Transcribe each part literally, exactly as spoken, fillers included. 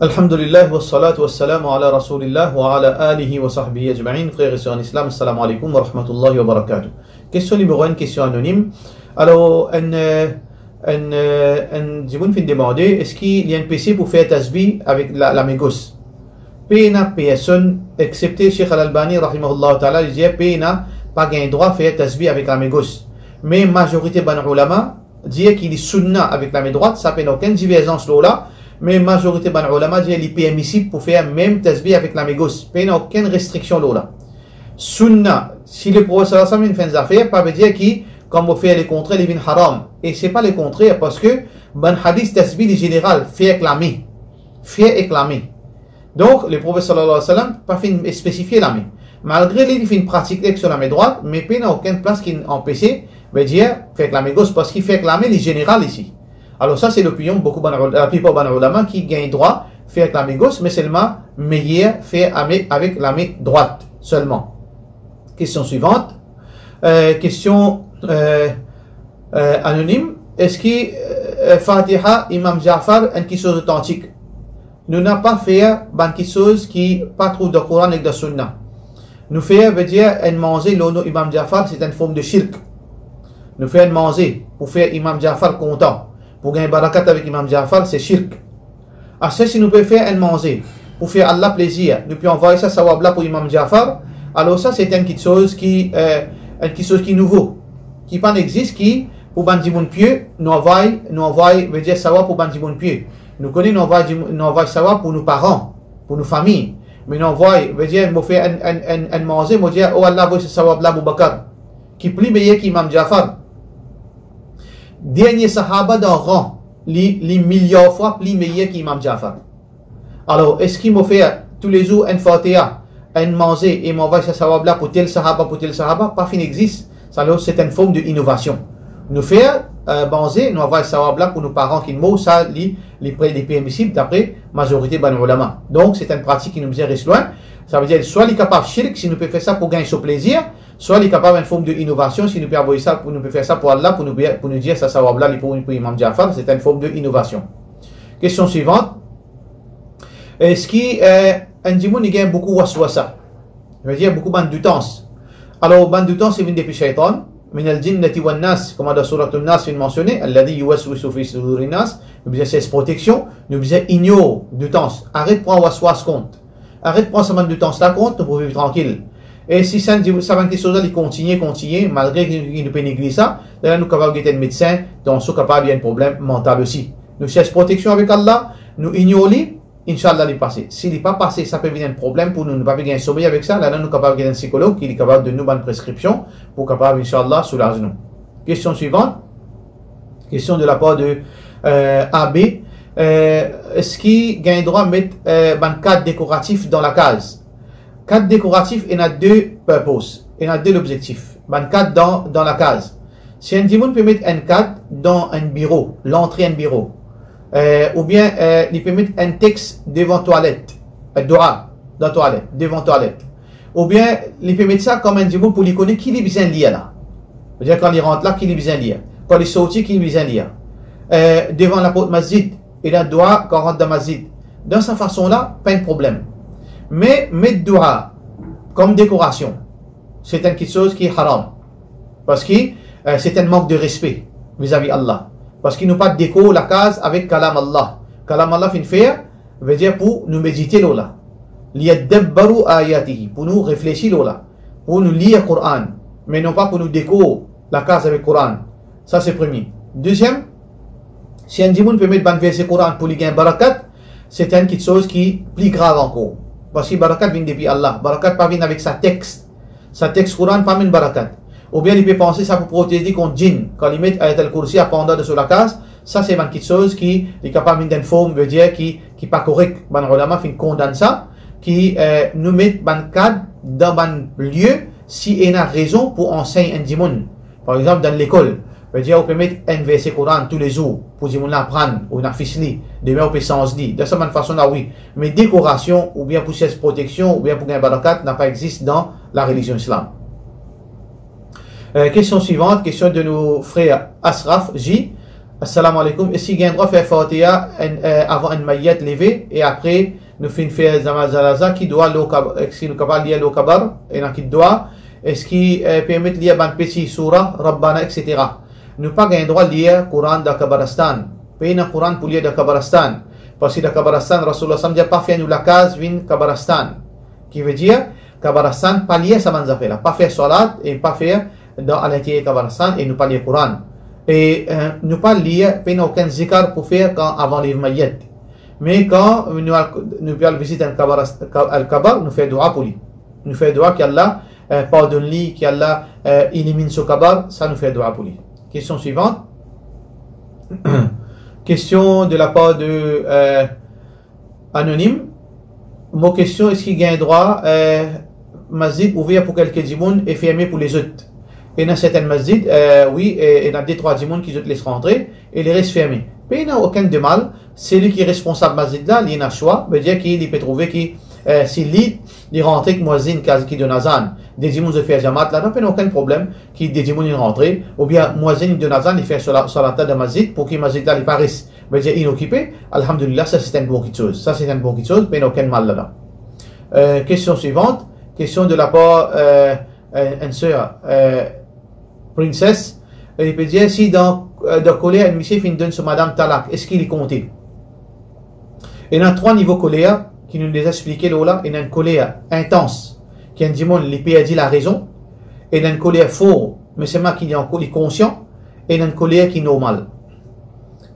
Alhamdulillah, wassalatu wassalamu ala Rasoulillah wa ala alihi wa sahbihi ajmain. Frer e ser an Islam, assalamu alaikum wa rahmatullahi wa barakatuh. Kestion nimero enn, kestion anonim. Alor, enn, eh, enn, eh, enn dimoun finn demande, eski li enn pese pou fer tasbih avek la, lame gos? Pena personn, exsepte Sheikh Al-Albani, rahimahullah taala, li dir, pena, pa gagn drwa fer tasbih avek lame gos. Me mazorite bann oulama dir ki li sunna avek lame drwat, sa pena okenn diverzans lor la, me mazorite bann oulama dir li permisib pou fer mem tasbih avek lame gos, pena okenn restriksion lor la. Sunna, si Leprofet sallallahu alayhi wa sallam inn fer enn zafer, pa vedir ki, kan mo fer lekontrer, li vinn haram. E se pa lekontrer, parski bann hadis tasbih li zeneral, fer ek lame. Fer ek lame. Donk, Leprofet sallallahu alayhi wa sallam pa finn spesifie lame. Malgre li, li finn pratik ek so lame drwat, me pena okenn plas ki anpese, vedir, fer ek lame gos, parski fer ek lame, li zeneral isi. Alor sa, se lopinion boukou bann, laplipar bann oulama ki gagn drwa fer ek lame gos, me selman meyer fer ame-, avek lame drwat selman. Kestion swivant. Eh, kestion, eh, eh, anonim. Eski, eh, Fatiha Imam Jafar enn kiksoz otantik? Nou napa fer bann kiksoz ki pa trouv dan Koran ek dan Sunna. Nou fer, vedir, enn manze lor nom Imam Jafar, se enn form de shirk. Nou fer enn manze pou fer Imam Jafar kontan, pou gagn barakat avek Imam Jafar, se shirk. Aster, si nou pe fer enn manze pou fer Allah plezir, nou pe anvway sa sawab la pou Imam Jafar, alor sa, se enn kiksoz ki, eh, enn kiksoz ki nouvo, ki pa'nn exzis, ki pou bann dimoun pie, nou anvway, nou anvway, vedir, sawab pou bann dimoun pie. Nou kone nou anvway dim-, nou anvway sawab pou nou paran, pou nou fami. Me nou anvway, vedir, mo fer enn, enn, enn, enn manze, mo dir, "O Allah, anvway sa sawab la Abou Bakar, ki pli meyer ki Imam Jafar." Dernie sahaba dan ran, li, li milyar fwa pli meyer ki Imam Jafar. Alor, eski mo fer toulezour enn Fatiha, enn manze, e mo anvway sa sawab la pou tel sahaba, pou tel sahaba? Pa finn exzis. Sa, alor, se enn form de inovasion. Nou fer, eh, manze, nou anvway sawab la pou nou paran ki mor, sa, li, li pre-, li permisib dapre mazorite bann oulama. Donk, se enn pratik ki nou bizin res lwin. Sa vedir, swa li kapav shirk, si nou pe fer sa pou gagn so plezir, swa li kapav enn form de inovasion, si nou pe anvway sa, pou nou pe fer sa pou Allah, pou nou pe, pou nou dir sa sawab la, li pou, pou Imam Jafar, se enn form de inovasion. Kestion swivant. Eski, eh, enn dimoun li gagn boukou waswasa? Vedir boukou bann doutans. Alor, bann doutans, li vinn depi shaytan, minal jinnati wan nas, kouma dan Sourat An-Nas finn mansione, alladhi yuwaswisu fi sudurin nas, nou bizin sers proteksion, nou bizin ignor doutans. Aret pran waswas kont. Aret pran sa bann doutans la kont, nou pou viv trankil. E si sa, sa bann kiksoz la, li kontigne, kontigne, malgre ki, ki nou pe neglij sa, la, la nou kapav get enn medsin, tansion kapav li enn problem mantal osi. Nou sers proteksion avek Allah, nou ignor li, inshallah li pase. Si li pa pase, sa pe vinn enn problem pou nou, nou pa pe gagn somey avek sa, la, la nou kapav get enn sikolog ki li kapav donn nou bann preskripsion pou kapav, inshallah, soulaz nou. Kestion swivant. Kestion de lapar de, eh, A B. Eh, eski gagn drwa met, eh, bann kad dekoratif dan lakaz? Kad dekoratif ena de purpose, ena de lobzektif. Bann kad dan, dan lakaz. Si enn dimoun pe met enn kad dan enn biro, lantre enn biro, eh, oubien, eh, li pe met enn text devan twalet, eh, dwa, dan twalet, devan twalet. Oubien li pe met sa kom enn dimoun pou li kone ki li bizin lir la. Vedir kan li rant la, ki li bizin lir. Kan li sorti, ki li bizin lir. Eh, devan laport masjid, ena dwa kan rant dan masjid. Dan sa fason la, pa enn problem. Me met dwa kom dekorasion, se enn kiksoz ki haram. Parski, eh, se enn mank de respe vizavi Allah. Parski nou pa dekor lakaz avek kalam Allah. Kalam Allah finn fer, vedir pou nou medite lor la. Liyadabbaru ayatihi, pou nou reflesi lor la, pou nou lir Koran, me non pa pou nou dekor lakaz avek Koran. Sa se premie. Deziem, si enn dimoun pe met bann verse Koran pou li gagn barakat, se enn kiksoz ki pli grav ankor. Parski barakat vinn depi Allah. Barakat pa vinn avek sa text. Sa text Koran pa amenn barakat. Oubien li pe panse sa pou protez li kont jinn. Kan li met Ayat al-Kursi a pandan dan so lakaz, sa se bann kiksoz ki li kapav vinn dan enn form, vedir ki, ki pa korek. Bann oulama finn kondann sa, ki, eh, nou met bann kad dan bann lie si ena rezon pou ansegn enn dimoun. Par exanp, dan lekol, vedir ou pe met enn verse Koran toulezour pou dimoun la aprann, ou ena fis li, demin ou pe sanz li. Dan sa bann fason la, wi. Me dekorasion, oubien pou sers proteksion, oubien pou gagn barakat, napa exzis dan larelizion Islam. Eh, kestion swivant, kestion de nou frer Asraf J. Assalamu alaikum. Eski gagn drwa fer Fatiha enn, eh, avan enn mayet leve e apre nou finn fer namaz janaza, ki dwa lor kab-, eski nou kapav lir lor kabar? Ena ki dwa? Eski, eh, permet lir bann peti soura, Rabbana, et cetera? Nou pa gagn drwa lir Koran dan kabaristan. Pena Koran pou lir dan kabaristan. Parski dan kabaristan, Rasoulillah sallam dir pa fer nou lakaz vinn kabaristan. Ki vedir, kabaristan pa lir sa bann zafer la. Pa fer salat e pa fer dan alinterier kabaristan e nou pa lir Koran. E, eh, nou pa lir, pena okenn zikar pou fer kan avan lev mayet. Me kan nou al, nou pe al vizit enn kabaras-, ka-, al kabar, nou fer dwa pou li. Nou fer dwa ki Allah, eh, pardonn li, ki Allah, eh, iliminn so kabar, sa nou fer dwa pou li. Kestion swivant. Kestion de la par de, eh, anonim. Mo kestion, eski gagn drwa, eh, masjid ouver pou kelke dimoun e ferme pou lezot? Ena sertenn masjid, eh, wi, e, ena de trwa dimoun ki zot les rantre e leres ferme. Pena okenn demal, selwi ki responsab masjid la, li ena swa, vedir ki li pe trouve ki, eh, si li, li rantre ek muezzin ki, ki donn azan, de dimoun zot fer jamaat ladan, pena okenn problem ki de dimoun inn rantre, oubien muezzin donn azan, li fer sala-, salat la dan masjid, pou ki masjid la li pa res, vedir inokipe, alhamdulillah, sa se enn bon kitsoz. Sa se enn bon kitsoz, pena okenn mal ladan. Eh, kestion swivant, kestion de la par, eh, eh, enn ser, eh, Princess, e li pe dir, si dan, eh, dan koler enn misie finn donn so madam talak, eski li konte? Ena trwa nivo koler ki nou deza explike lor la. Ena enn koler intans, ki enn dimoun li perdi larezon. Ena enn koler for, me selman ki li ankor, li konsian. Ena enn koler ki normal.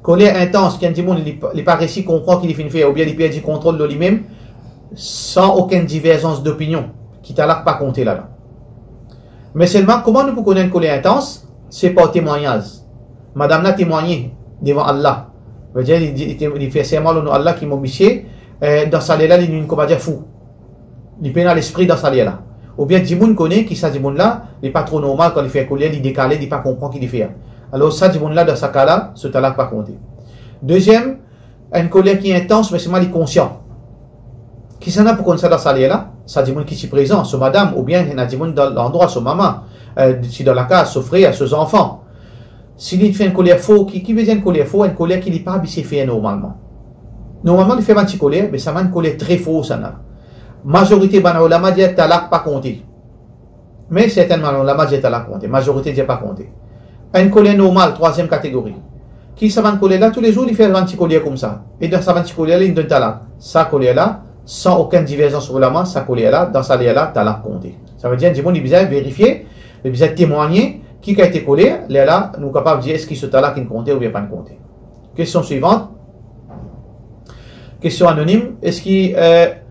Koler intans, ki enn dimoun li, li pa resi konpran ki li finn fer, oubien li perdi kontrol lor limem, san okenn diverzans dopinion, ki talak pa konte ladan. Me selman, kouma nou pou kone enn koler intans? Se par temwagnaz. Madam la temwagne devan Allah. Vedir, li, li, li, li fer serman lor nom Allah ki mo misie, eh, dan sa ler la, li vinn, kouma dir, fou. Li pena lespri dan sa ler la. Oubien dimoun kone ki sa dimoun la, li pa tro normal kan li fer koler, li dekale, li pa konpran ki li fer. Alor sa dimoun la, dan sa ka la, so talak pa konte. Deziem, enn koler ki intans, me selman li konsian. Kisannla pou konn sa dan sa ler la? Sa dimoun ki ti prezan, so madam, oubien ena dimoun dan landrwa, so mama, eh, ti dan lakaz, so frer, so zanfan. Si li fer enn koler for, ki, ki vedir enn koler for? Enn koler ki li pa abitie fer normalman. Normalman, li fer bann ti koler, me sa bann koler tre for, sannla. Mazorite bann oulama dir talak pa konte. Me serten bann oulama dir talak konte, mazorite dir pa konte. Enn koler normal, trwaziem kategori. Ki sa bann koler la, toulezour li fer bann ti koler koumsa. E dan sa bann ti koler la, li donn talak. Sa koler la, san okenn diverzans oulama, sa koler la, dan sa ler la, talak konte. Savedir, dimoun li bizin verifie, li bizin temwagne, ki kalite koler, lerla, nou kapav dir eski so talak inn konte oubien pa'nn konte. Kestion swivant. Kestion anonim, eski, eh,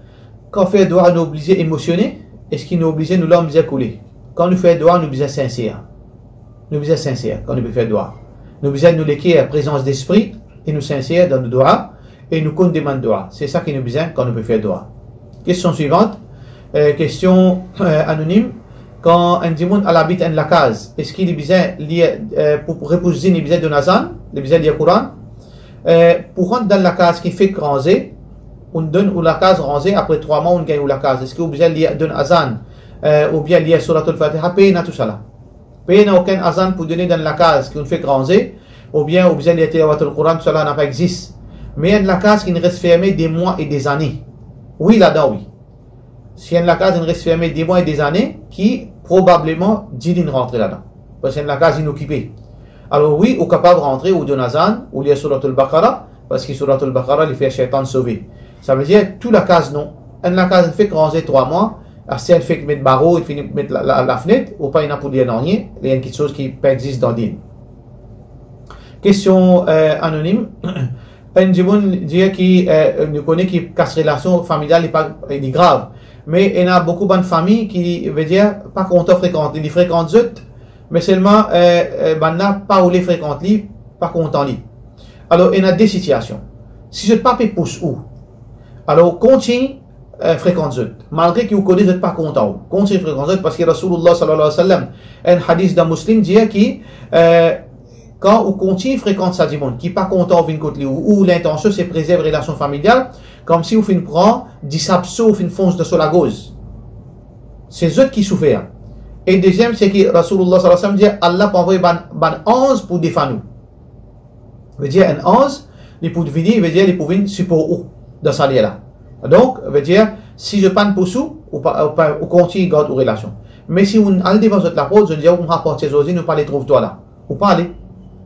kan fer dwa nou oblize emosione? Eski nou oblize nou larm bizin koule? Kan nou fer dwa, nou bizin sinser. Nou bizin sinser kan nou pe fer dwa. Nou bizin nou leker, prezans lespri, e nou sinser dan nou dwa, e nou konn demann dwa. Se sa ki nou bizin kan nou pe fer dwa. Kestion swivant, eh, kestion, eh, anonim. Kan enn dimoun al abit enn lakaz, eski li bizin, li, eh, pou, pou repous zinn, li bizin donn azan, li bizin lir Koran? Eh, pou rant dan lakaz ki fek ranze, ou'nn donn ou lakaz ranze, apre trwa mwa ou'nn gagn ou lakaz. Eski ou bizin lir, donn azan, eh, oubien lir Suratul Fatiha? Pena tousala. Pena okenn azan pou done dan lakaz ki ou'nn fek ranze, oubien ou bizin lir Tilawatul Koran, tousala napa exis. Me enn lakaz ki'nn res ferme de mwa e de zane. Wi, ladan, wi. Si enn lakaz inn res ferme de mwa e de zane, ki probableman djinn inn rantre ladan. Parski enn lakaz inokipe. Alor wi, ou kapav rantre, ou donn azan, ou lir Suratul Baqara, parski Suratul Baqara, li fer setan sove. Savedir, tou lakaz non. Enn lakaz inn fek ranze trwa mwa, aster inn fek met baro, inn fini met la, la, lafnet, ou pa ena pou lir nanye, li enn kiksoz ki pa exis dan din. Kestion, eh, anonim. Enn dimoun dir ki, eh, nou kone ki kas relasion familial li pa, li grav. Me ena boukou bann fami ki, vedir, pa kontan frekant li, li frekant zot, me selman, eh, eh, bannla pa oule frekant li, pa kontan li. Alor, ena de sitiasion. Si zot pa pe pous ou, alor kontign, eh, frekant zot, malgre ki ou kone zot pa kontan ou. Kontign frekant zot, parski Rasoulillah sallallahu alayhi wa sallam, enn hadis dan Muslim dir ki, eh, kan ou kontign frekant sa dimoun ki pa kontan ou vinn kot li, ou, ou lintansion se prezerv relasion familial, koumsi ou finn pran disab so, ou finn fons dan so lagorz. Se zot ki soufer. E deziem, se ki Rasoulillah sallallahu alayhi wa sallam dir, Allah pou avoy bann, bann anz pou defann ou. Vedir enn anz, li pou vini, vedir li pou vinn siport ou dan sa ler la. Donk, vedir, si zot pa'nn pous ou, ou pa, ou pa, ou kontign gard ou relasion. Me si ou al devan zot laport, zot dir, "Ou, apartir zordi, nou pa le trouv twa la." Ou pa ale.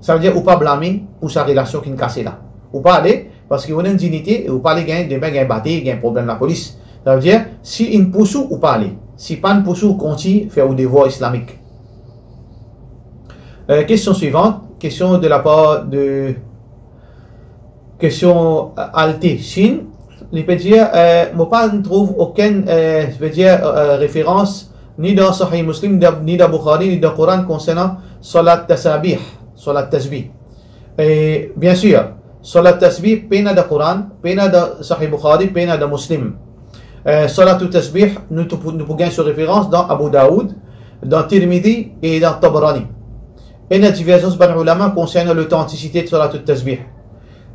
Savedir ou pa blame pou sa relasion ki'nn kase la. Ou pa ale, parski ou ena enn dinite e ou pa ale gagn, demin gagn bate, gagn problem lapolis. Savedir, si inn pous ou, ou pa ale. Si pa'nn pous ou, ou kontign fer ou devwar islamik. Euh, question suivante, question de la part de, question, euh, Alte Chine. Li pe dir, euh, mo pa trouv okenn, euh, vedir, euh, referans ni dan Sahih Muslim, ni dan, ni dan Bukhari, ni dan Koran konsernan salat tasabih, salat tasbih. E, bien sir, salat tasbih pena dan Koran, pena dan Sahih Bukhari, pena dan Muslim. Eh, salatu tasbih, nou tou pou, nou pou gagn so referans dan Abu Daoud, dan Tirmidhi e dan Tabarani. Ena diverzans bann oulama konsernan lotantisite salatu tasbih.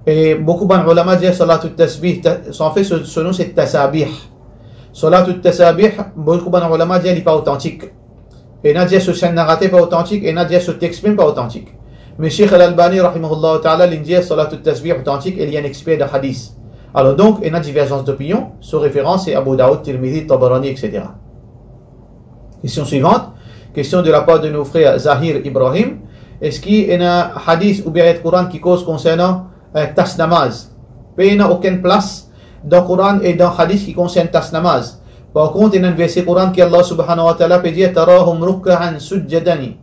E boukou bann oulama dir salatu tasbih, ta-, sa, anfet, so, so nom se tasabih. Salatu tasabih, boukou bann oulama dir li pa otantik. Ena dir so sinn narater pa otantik, ena dir so text mem pa otantik. Me Sheikh Al-Albani, rahimahullah taala, li dir salatu tasbih otantik e li enn exper dan hadis. Alor donk, ena diverzans dopinion, so referans se Abu Daoud, Tirmidhi, Tabarani, et cetera. Question suivante, question de la part de nos frères Zahir Ibrahim. Eski ena hadis oubien ayat Koran ki koz konsernan, eh, tas namaz? Pena okenn plas dan Koran e dan hadis ki konsern tas namaz. Par kont, ena enn verse Koran ki Allah subhanahu wa taala pe dir, "Tarahum ruk'an sujjadan."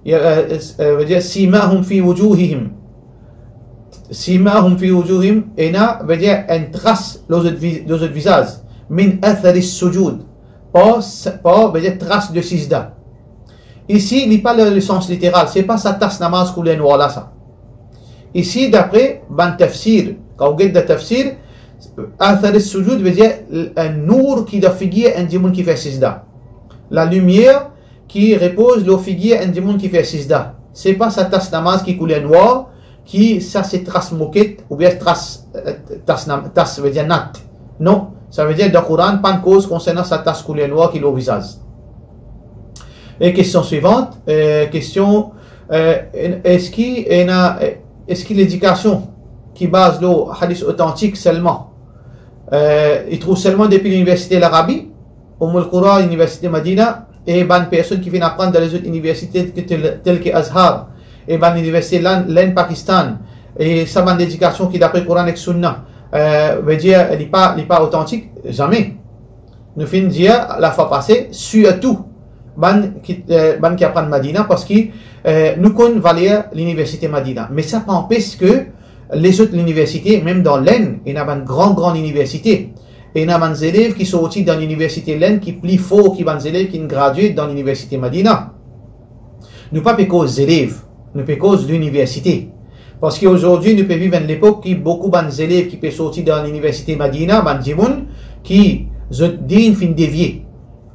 Ya, eh, eh, vedir, "Simahum fi wujuhihim." "Simahum fi wujuhihim", ena, vedir, enn tras lor zot vi-, lor zot vizaz. "Min athari sujud." Par, par, vedir, tras de sizda. Isi, li pa le, le sans literal, se pa sa tas namaz kouler nwar la sa. Isi, dapre bann tafsir, kan ou get dan tafsir, athar sujud vedir enn nour ki dan figir enn dimoun ki fer sizda. Lalimier ki repoz lor figir enn dimoun ki fer sizda. Se pa sa tas namaz ki kouler nwar, ki sa se tras moket, oubien tras, eh, tas nam-, tas vedir nat. Non, sa vedir dan Koran, pa'nn koz konsernan sa tas kouler nwar ki lor vizaz. E question suivante, eh, question, eh, en-, eski ena, eh, eski ledikasion ki baz lor hadis otantik selman, eh, li trouv selman depi Liniversite Larabi, Ummul Qura, Liniversite Madina, e bann personn ki vinn aprann dan lezot liniversite tel, tel ki Azhar, e bann liniversite Lenn, Lenn, Pakistan, e sa bann ledikasion ki dapre Koran ek Sunna, eh, vedir li pa, li pa otantik, zame. Nou finn dir lafwa pase, sirtou bann ki, eh, bann ki aprann Madina, parski, eh, nou konn valer Liniversite Madina. Me sa pa anpes ke lezot liniversite, mem dan Lenn, ena bann gran, gran liniversite. Ena bann zelev ki sorti dan Liniversite Lenn ki pli for ki bann zelev ki gradie dan Liniversite Madina. Nou pa pe koz zelev, nou pe koz liniversite. Parski azordi nou pe viv enn lepok ki boukou bann zelev ki pe sorti dan Liniversite Madina, bann dimoun ki zot din finn devie.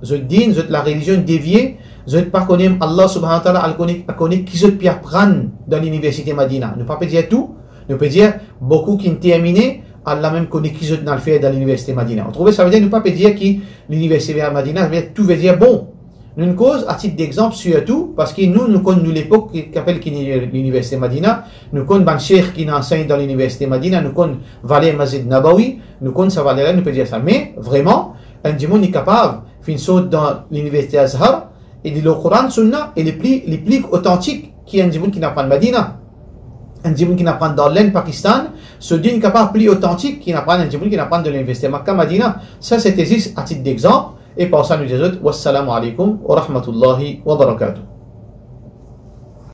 Zot din, zot larelizion devie, zot pa kone Allah subhanahu wa taala, al kone, al kone ki zot pe aprann dan Liniversite Madina. Nou pa pe dir tou, nou pe dir boukou ki'nn termine, Allah mem kone ki zot inn al fer dan Liniversite Madina. Ou trouve, sa vedir nou pa pe dir ki Liniversite Madina, vedir tou vedir bon. Nou'nn koz, a tit dexanp, sirtou parski nou, nou konn nou lepok ki, ki apel ki Liniversite Madina, nou konn bann sheikh ki'nn ansegn dan Liniversite Madina, nou konn valer Masjid Nabawi, nou konn sa valer la, nou pe dir sa. Me vreman, enn dimoun li kapav finn sort dan Liniversite Azhar, e li lor Koran, Sunna, e li pli, li pli otantik ki enn dimoun ki'nn aprann Madina. Enn dimoun ki'nn aprann dan Lenn, Pakistan, so din kapav pli otantik ki'nn aprann enn dimoun ki'nn aprann dan Liniversite Makka, Madina. Sa se te zis a tit dexanp, e par sa nou dir zot, wassalamu alaikum wa rahmatullahi wa barakatuh.